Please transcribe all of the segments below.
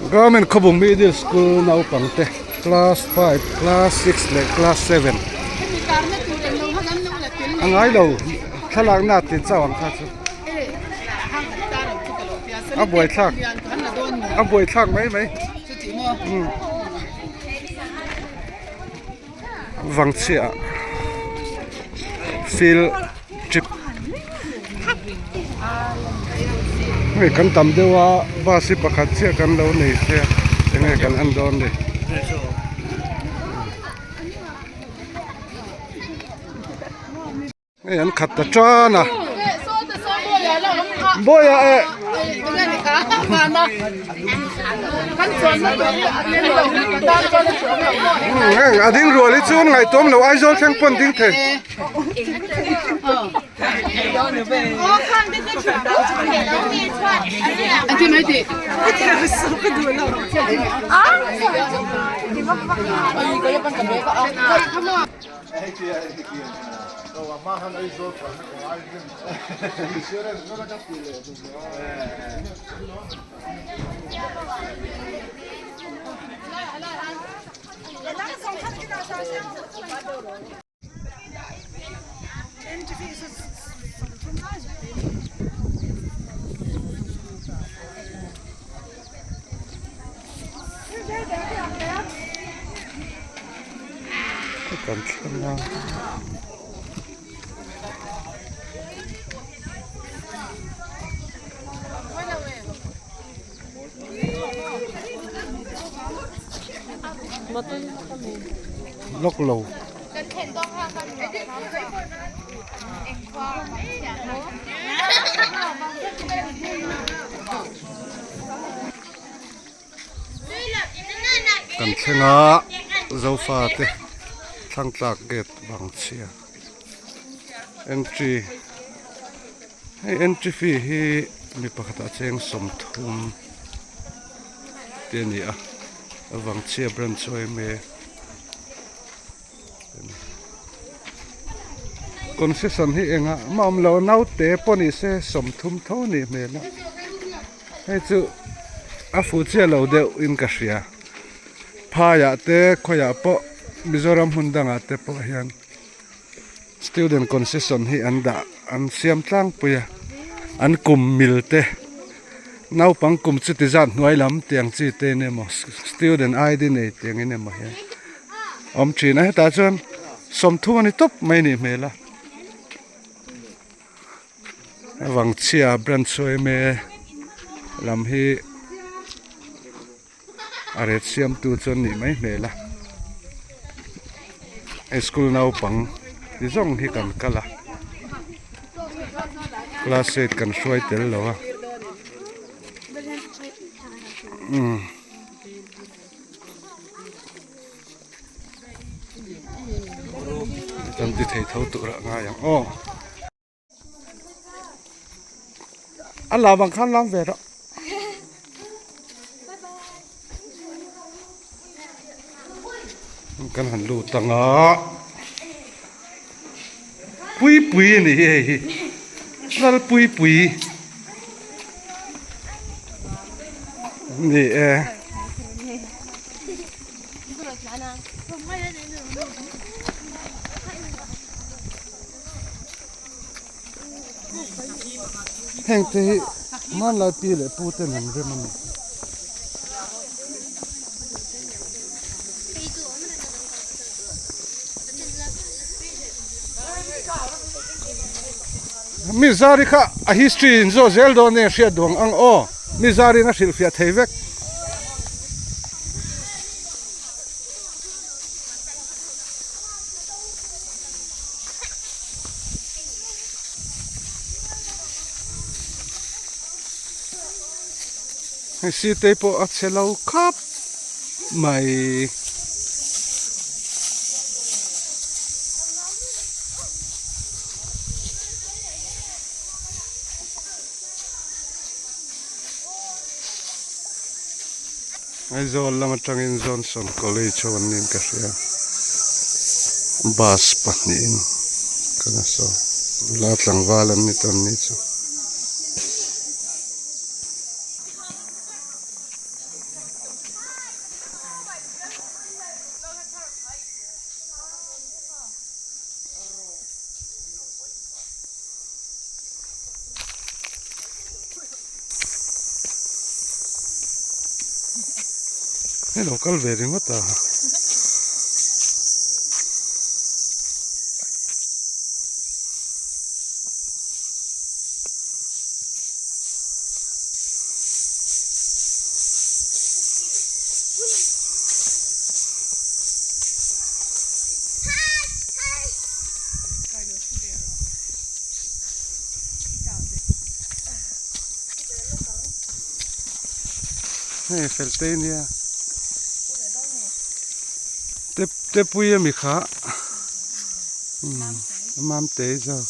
Government Khawbung Middle School naupangte class five class six leh class seven a ngai lo thlalak na tih chauh ang kha chu a buaithlak a buaithlak mai mai Vangchhiah field trip hei kan tam deuh a bus hi pakhat chiah kan lo nei sia enge kan en dawn ni. Hei an khat ta tan a bawiha eh heng a ding rual hi chuan ngaihtuam lo Aizawl thleng pawn ding thei. Kan thleng a. Lawk lo. Kan thleng a zofa te thlang tlak gate vang chhia entry hei entry fee hi mi pakhat ah cheng sawmthum te a ni a vangchhia branch chu a awm e concession hi engah mah a awm lo a naute pawh ni se sawmthum tho a nih hmel a. Hei chu a fuh chiah lo deuh in ka hria phaiah te khawiah pawh Mizoram hmun dangah te pawh hian student concession hi an dah an siam tlangpui a an kum mil te naupang kum chuti zat hnuai lam tiang chi te in emaw student ID nei tiang in emaw hian a awm thin a hetah chuan sawmthum a ni tawp mai a nih hmel a. Vangchhia branch yma lam hi a ret siamtu chu an nih mai hmel a hei school naupang ti zawng hi kan kal a class eight kan hruai tel lo a umm. Kan ti thei tho tur ah ngai ang aw. A lam ang khan lam ve rawh. Kan han lut ang a. Pui pui a ni hi hei hi. Lal pui pui. Ni e. Heng te hi hmanlai pi leh pu ten an rem a ni. Mi zari kha a history in zawh zel dawn nge hriat duang ang aw mi zarin a hrilhfiah thei vek. Hei sitei pawh a chhe lo khap mai. Aizawl lam atangin Johnson College ho an niin ka hria bus pahnihin kan a sawi nula tlangval an ni tawn ni chu. Hei lo kal ve ringawt a. Hei fel te nia te te pui ami kha mam te zawk.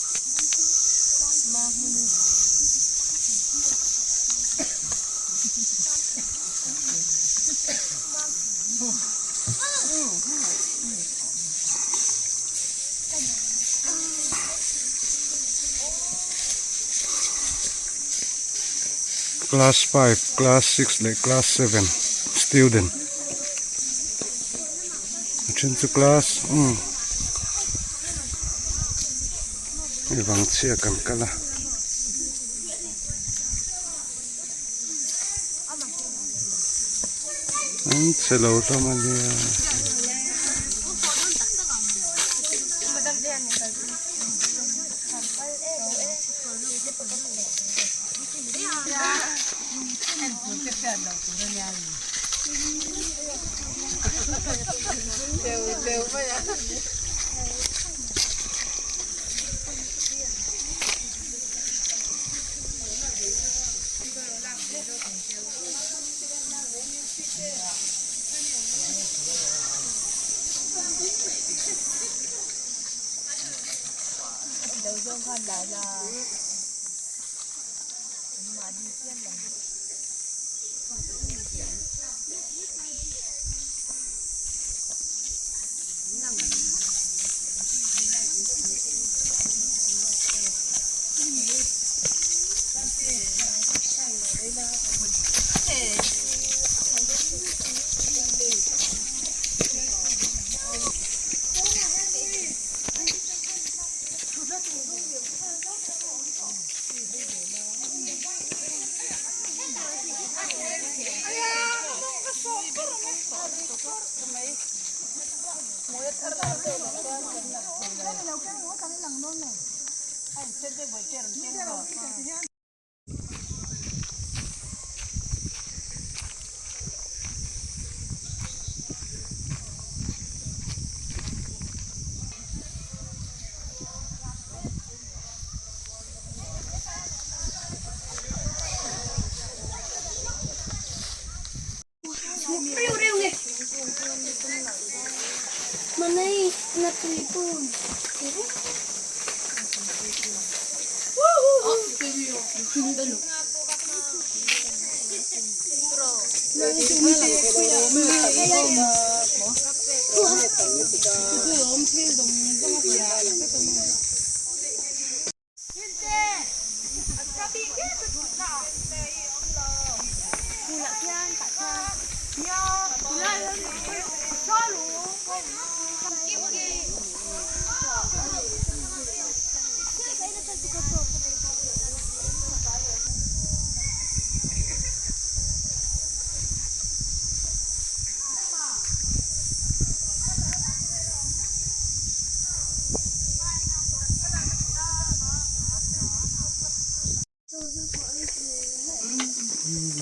Class 5, class 6 leh class 7 student a then chu class umm hei vang chhia kan kal a. An che lo hlawm a nia.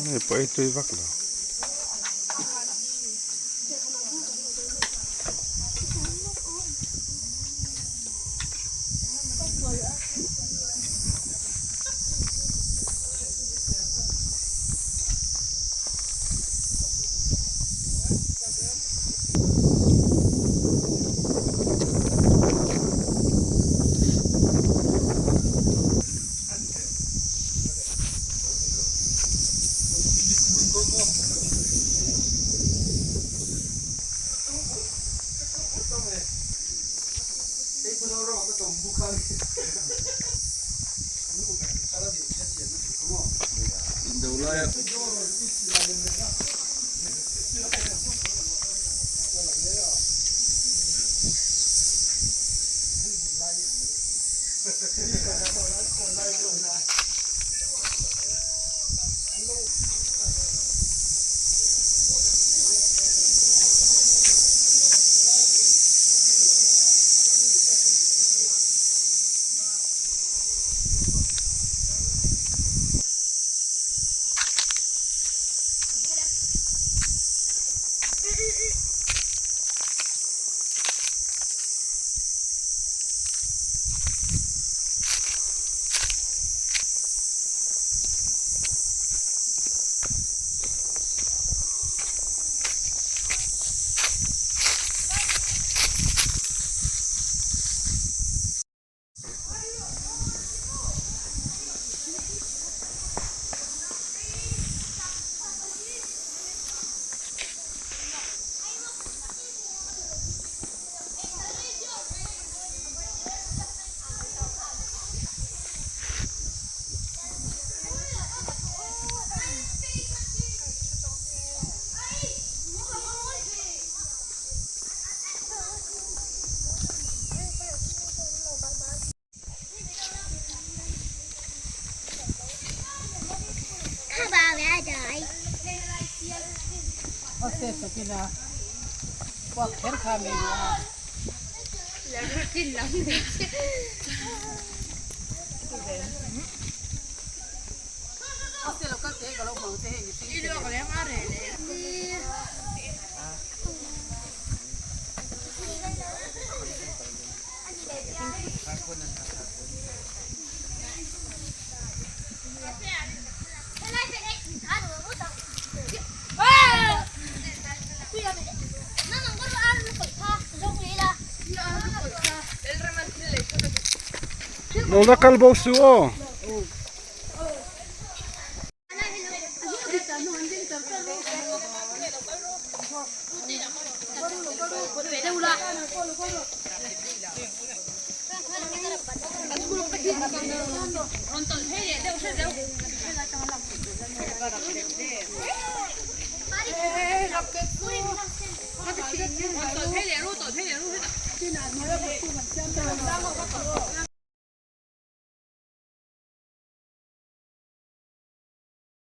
Hei pawh ei tui vak lo. Lo la kal bo su aw.